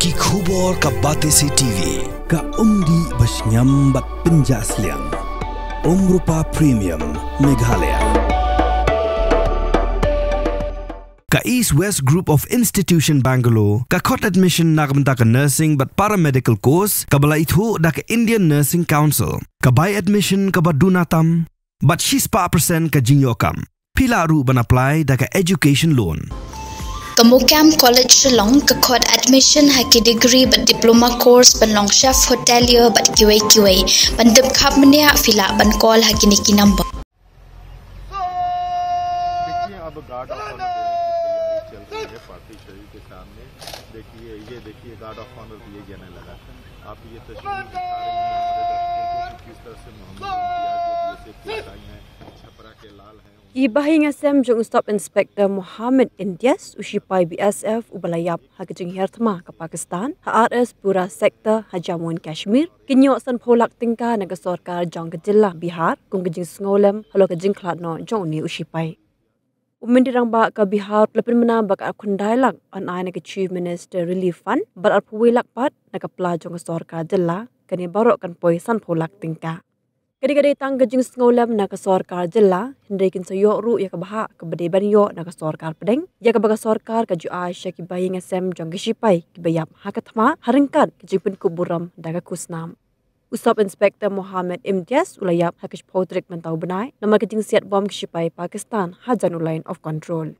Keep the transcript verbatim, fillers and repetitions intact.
Ki khubor ka Batesi T V. Ka umdih ba shngiam bad pynjah sliang. Umrupa Premium Meghalaya. Ka East West Group of Institution Bangalore, ka khot admission na ka bynta ka nursing bad paramedical course, kaba la ithuh da ka Indian Nursing Council. Ka bai admission kaba duna tam, bad shispah percent ka jingïoh kam. Phi lah ruh ban apply da ka education loan. Ka Mukam College Shillong ka khot admission ha ki degree bad diploma course ban long chef hotelier bad kiwei kiwei. Ban tip khapmynniah phi lah ban call ha kine ki number. देखिए, अब गार्ड ऑफ ऑनर देने की तैयारी चल रही है पापी शरीर के सामने। देखिए, ये देखिए, गार्ड ऑफ ऑनर दिए जाने लगा। आप ये तस्वीर दिखा रहे हैं हमारे दर्शकों को कि किस तरह से मोहम्मद इम्तियाज जो बीएसएफ के सिपाही हैं, छपरा के लाल हैं, Ki bahaïing hasem jong u Sub Inspector Mohammed Imtiaz, u shipai B S F uba la ïap ha ka jinghiar thma ka Pakistan ha R S Pura sector ha Jammu and Kashmir, kin ïoh sanphew lak tyngka na ka sorkar jong ka jylla Bihar kum ka jingsngewlem halor ka jingkhlad noh jong une u shipai. U myntri rangbah ka Bihar u la pynbna ba ka arphew khyndai lak yn ai na ka Chief Minister Relief Fund bad arphew wei lak pat na ka pla jong ka sorkar jylla, kane baroh kan poi sanphew lak tyngka. Ka dei, ka dei tang ka jingsngewlem na ka sorkar jylla, hynrei kin sa ïoh ruh ïa ka bhah kaba dei ban ïoh na ka sorkar pdeng ïa kaba ka sorkar ka ju ai sha ki bahaïing hasem jong ki shipai kiba ïap ha ka thma ha ryngkat ka jingpynkup burom da ka khusnam. U Sub Inspector Mohammed Imtiaz u la ïap ha ka shiphew tarik mynta u bnai namar ka jingsiat bom ki shipai Pakistan hajan u Line of Control.